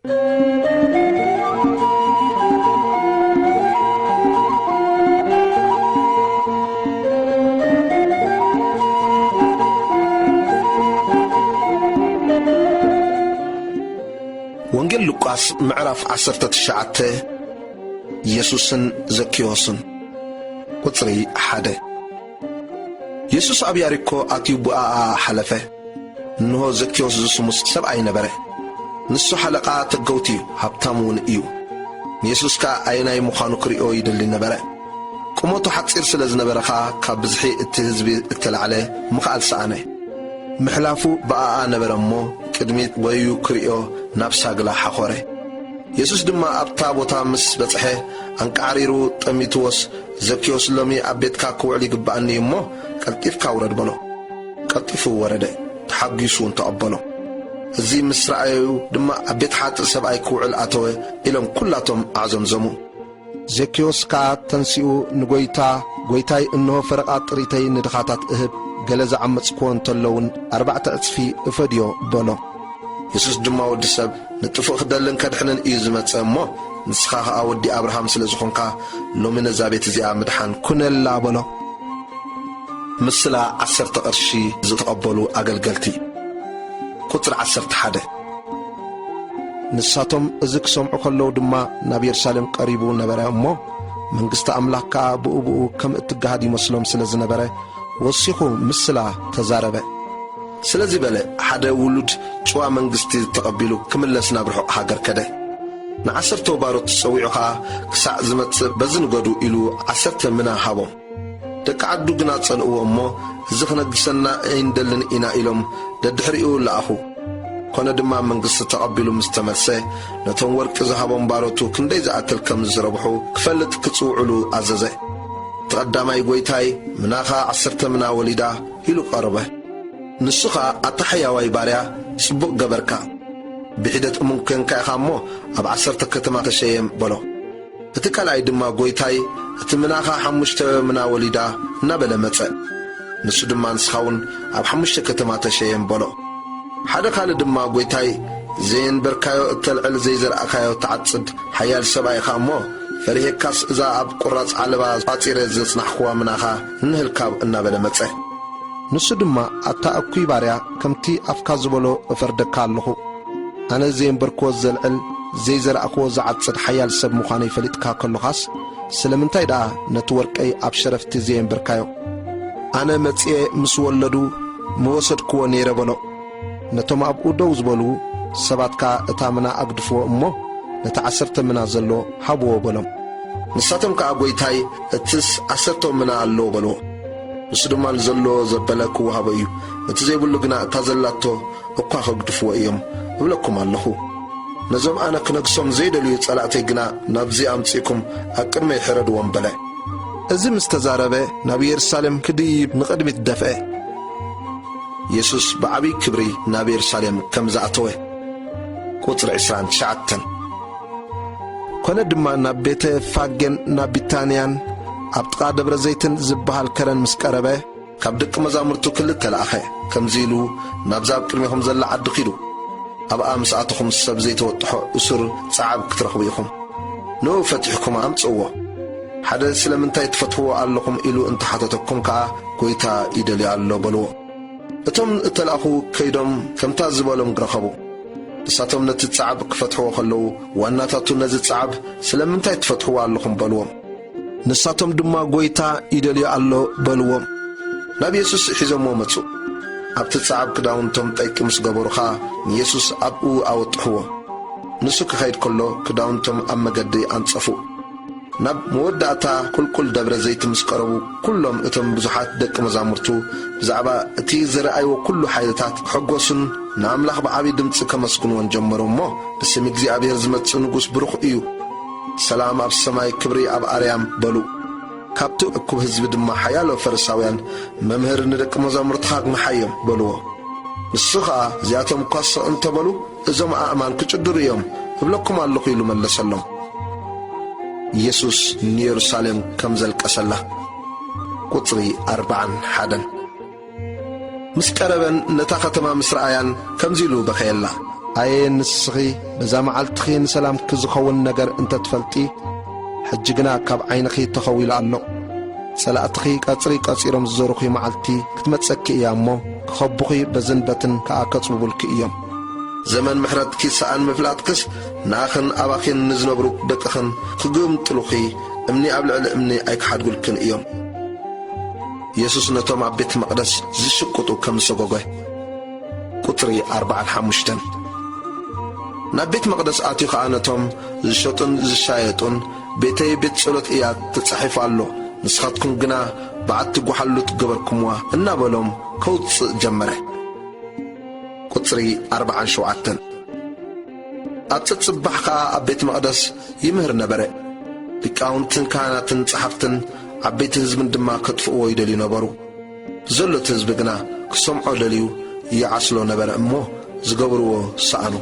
ወንጌል ሉቃስ ምዕራፍ ዓሰርተ ትሽዓተ። የሱስን ዘኪዮስን። ቁጽሪ ሓደ። የሱስ ኣብ ያሪኮ ኣትዩ ብኣኣ ሓለፈ። እንሆ፣ ዘኪዮስ ዝስሙ ሰብኣይ ነበረ። ንሱ ሓለቓ ተገውቲ እዩ፣ ሃብታም እውን እዩ። ንየሱስ ከኣ ኣየናይ ምዃኑ ክርእዮ ይደሊ ነበረ። ቁመቱ ሓጺር ስለ ዝነበረ ኸኣ፣ ካብ ብዝሒ እቲ ህዝቢ እተላዕለ ምኽኣል ሰኣነ። ምሕላፉ ብኣኣ ነበረ እሞ፣ ቅድሚት ወዩ ክርእዮ ናብ ሳግላ ሓኾረ። የሱስ ድማ ኣብታ ቦታ ምስ በጽሐ፣ ኣንቃዕሪሩ ጠሚትዎስ፣ "ዘኪዮስ፣ ሎሚ ኣብ ቤትካ ክውዕል ይግብኣኒ እዩ እሞ፣ ቀልጢፍካ ውረድ" በሎ። ቀልጢፉ ወረደ፣ ተሓጒሱ እውን ተቐበሎ። እዚ ምስ ረኣዩ ድማ፣ "ኣብ ቤት ሓጥእ ሰብኣይ ክውዕል ኣተወ" ኢሎም ኩላቶም ኣዕዘምዘሙ። ዘኪዮስ ከኣ ተንሲኡ ንጐይታ፣ "ጐይታይ፣ እንሆ ፈረቓ ጥሪተይ ንድኻታት እህብ፣ ገለ ዝዓመጽክዎ እንተሎ እውን ኣርባዕተ ዕጽፊ እፈድዮ" በሎ። የሱስ ድማ፣ "ወዲ ሰብ ንጥፉእ ክደልን ከድሕንን እዩ ዝመጸ እሞ፣ ንስኻ ኸኣ ወዲ ኣብርሃም ስለ ዝኾንካ፣ ሎሚ ነዛ ቤት እዚኣ ምድሓን ኩነላ" በሎ። ምስላ ዓሰርተ ቅርሺ ዝተቐበሉ ኣገልገልቲ። ቁጽሪ ዓሰርተ ሓደ። ንሳቶም እዚ ክሰምዑ ከለዉ ድማ ናብ የሩሳሌም ቀሪቡ ነበረ እሞ፣ መንግስቲ ኣምላኽ ከኣ ብኡ ብኡ ከም እትገሃድ ይመስሎም ስለ ዝነበረ፣ ወሲኹ ምስላ ተዛረበ። ስለዚ በለ፣ ሓደ ውሉድ ጭዋ መንግስቲ ተቐቢሉ ክምለስ ናብ ርሑቕ ሃገር ከደ። ንዓሰርተው ባሮት ጸዊዑ ኸኣ፣ "ክሳዕ ዝመጽእ በዚ ንገዱ" ኢሉ ዓሰርተ ምና ሃቦም። ደቂ ዓዱ ግና ጸልእዎ እሞ፣ "እዚ ክነግሰና ኣይንደልን ኢና" ኢሎም ደድሕሪኡ ለኣኹ። ኮነ ድማ መንግስቲ ተቐቢሉ ምስ ተመልሰ፣ ነቶም ወርቂ ዝሃቦም ባሮቱ ክንደይ ዝኣክል ከም ዝረብሑ ክፈልጥ ክጽውዕሉ ኣዘዘ። እቲ ቀዳማይ፣ "ጐይታይ፣ ምናኻ ዓሰርተ ምና ወሊዳ" ኢሉ ቀረበ። ንሱ ኸኣ፣ "ኣታ ሕያዋይ ባርያ፣ ጽቡቕ ገበርካ። ብሒደት እሙን ኴንካ ኢኻ እሞ፣ ኣብ ዓሰርተ ከተማ ተሸየም" በሎ። እቲ ካልኣይ ድማ፣ "ጐይታይ፣ እቲ ምናኻ ሓሙሽተ ምና ወሊዳ" እናበለ መጸ። ንሱ ድማ፣ "ንስኻ እውን ኣብ ሓሙሽተ ከተማ ተሸየም" በሎ። ሓደ ካልእ ድማ፣ "ጐይታይ፣ ዘየንበርካዮ እተልዕል ዘይዘርኣኻዮ ትዓጽድ ሓያል ሰብኣይ ኢኻ እሞ፣ ፈሪሄካስ እዛ ኣብ ቁራጽ ዓለባ ቋጺረ ዘጽናሕክዋ ምናኻ እንህልካብ" እናበለ መጸ። ንሱ ድማ፣ "ኣታ እኩይ ባርያ፣ ከምቲ ኣፍካ ዝበሎ እፈርደካ ኣለኹ። ኣነ ዘየንበርክዎ ዘልዕል፣ ዘይዘራእክዎ ዝዓጽድ ሓያል ሰብ ምዃነይ ፈሊጥካ ከሎኻስ፣ ስለምንታይ ደኣ ነቲ ወርቀይ ኣብ ሸረፍቲ ዘየንበርካዮ? ኣነ መጺኤ ምስ ወለዱ ምወሰድክዎ ነይረ" በሎ። ነቶም ኣብኡ ደው ዝበሉ ሰባት ከኣ፣ "እታ ምና ኣግድፍዎ እሞ፣ ነቲ ዓሰርተ ምና ዘሎ ሃብዎ" በሎም። ንሳቶም ከኣ፣ "ጐይታይ፣ እትስ ዓሰርተ ምና ኣለዎ" በልዎ። ንሱ ድማ፣ "ንዘሎ ዘበለ ክወሃቦ እዩ፣ እቲ ዘይብሉ ግና እታ ዘላቶ እኳ ከግድፍዎ እዮም እብለኩም ኣለኹ። ነዞም ኣነ ክነግሶም ዘይደልዩ ጸላእተይ ግና ናብዚ ኣምጺእኩም ኣብ ቅድመይ ሕረድዎም" በለ። እዚ ምስ ተዛረበ፣ ናብ የሩሳሌም ክድይብ ንቕድሚት ደፍአ። የሱስ ብዓብዪ ክብሪ ናብ የሩሳሌም ከም ዝኣተወ። ቁጽሪ ዕስራን ትሽዓተን። ኮነ ድማ፣ ናብ ቤተ ፋጌን ናብ ቢታንያን ኣብ ጥቓ ደብረ ዘይትን ዝበሃል ከረን ምስ ቀረበ፣ ካብ ደቂ መዛሙርቱ ክልተ ለኣኸ፣ ከምዚ ኢሉ፣ "ናብዛ ኣብ ቅድሜኹም ዘላ ዓዲ ኪዱ። ኣብኣ ምስ ኣተኹም፣ ሰብ ዘይተወጥሖ እሱር ጸዓብ ክትረኽቡ ኢኹም። ንእኡ ፈቲሕኩም ኣምጽእዎ። ሓደ ስለምንታይ ትፈትሕዎ ኣለኹም ኢሉ እንተሓተተኩም ከኣ፣ ጐይታ ይደልዮ ኣሎ በልዎ።" እቶም እተላእኹ ከይዶም ከምታ ዝበሎም ረኸቡ። ንሳቶም ነቲ ጸዓብ ክፈትሕዎ ከለዉ፣ ዋናታቱ ነዚ ጸዓብ ስለምንታይ ትፈትሕዎ ኣለኹም በልዎም። ንሳቶም ድማ፣ "ጐይታ ይደልዮ ኣሎ" በልዎም። ናብ የሱስ ሒዞምዎ መጹ። ኣብቲ ጸዓብ ክዳውንቶም ጠይቂ ምስ ገበሩ ኸኣ፣ ንየሱስ ኣብኡ ኣወጥሕዎ። ንሱ ክኸይድ ከሎ፣ ክዳውንቶም ኣብ መገዲ ኣንጸፉ። ናብ መወዳእታ ቁልቁል ደብረ ዘይት ምስ ቀረቡ፣ ኩሎም እቶም ብዙሓት ደቂ መዛሙርቱ ብዛዕባ እቲ ዝረኣይዎ ኩሉ ሓይልታት ክሕጎሱን ንኣምላኽ ብዓቢ ድምጺ ከመስግንዎን ጀመሩ እሞ፣ "ብስም እግዚኣብሔር ዝመጽእ ንጉስ ብሩኽ እዩ። ሰላም ኣብ ሰማይ፣ ክብሪ ኣብ ኣርያም" በሉ። ካብቲ እኩብ ህዝቢ ድማ ሓያሎ ፈሪሳውያን፣ "መምህር፣ ንደቂ መዛሙርትኻ ኣግንሓዮም" በልዎ። ንሱ ኸኣ፣ "እዚኣቶም እኳ ስቕ እንተበሉ፣ እዞም ኣእማን ክጭድሩ እዮም፣ እብለኩም ኣለኹ" ኢሉ መለሰሎም። የሱስ ንየሩሳሌም ከም ዘልቀሰላ። ቁጽሪ ኣርብዓን ሓደን። ምስ ቀረበን ነታ ከተማ ምስ ረኣያን ከምዚ ኢሉ በኸየላ፣ ኣየ ንስኺ በዛ መዓልትኺ ንሰላምኪ ዝኸውን ነገር እንተ ትፈልጢ፣ ሕጂ ግና ካብ ዓይንኺ ተኸዊሉ ኣሎ። ጸላእትኺ ቀጽሪ ቀጺሮም ዝዘሩኺ መዓልቲ ክትመጸኪ እያ እሞ፣ ክኸቡኺ በዝን በትን ከኣ ከጽብቡልኪ እዮም። ዘመን ምሕረትኪ ሰኣን ምፍላጥክስ፣ ንኣኽን ኣባኺን ንዝነብሩ ደቅኽን ክግምጥሉኺ፣ እምኒ ኣብ ልዕሊ እምኒ ኣይክሓድጉልክን እዮም። የሱስ ነቶም ኣብ ቤት መቕደስ ዝሽቅጡ ከም ዝሰጎገ። ቁጽሪ ኣርብዓን ሓሙሽተን። ናብ ቤት መቕደስ ኣትዩ ኸኣ ነቶም ዝሸጡን ዝሻየጡን፣ "ቤተይ ቤት ጸሎት እያ፣ ተጻሒፉ ኣሎ፣ ንስኻትኩም ግና በዓቲ ጓሓሉት ገበርኩምዋ" እናበሎም ከውጽእ ጀመረ። ቁጽሪ ኣርብዓን ሸውዓተን። ኣብ ጸጽባሕ ኸኣ ኣብ ቤት መቕደስ ይምህር ነበረ። ሊቃውንትን ካህናትን ጸሓፍትን ዓበይቲ ህዝብን ድማ ከጥፍእዎ ይደልዩ ነበሩ። ዘሎ እቲ ህዝቢ ግና ክሰምዖ ደልዩ ይዓስሎ ነበረ እሞ፣ ዝገብርዎ ሰኣኑ።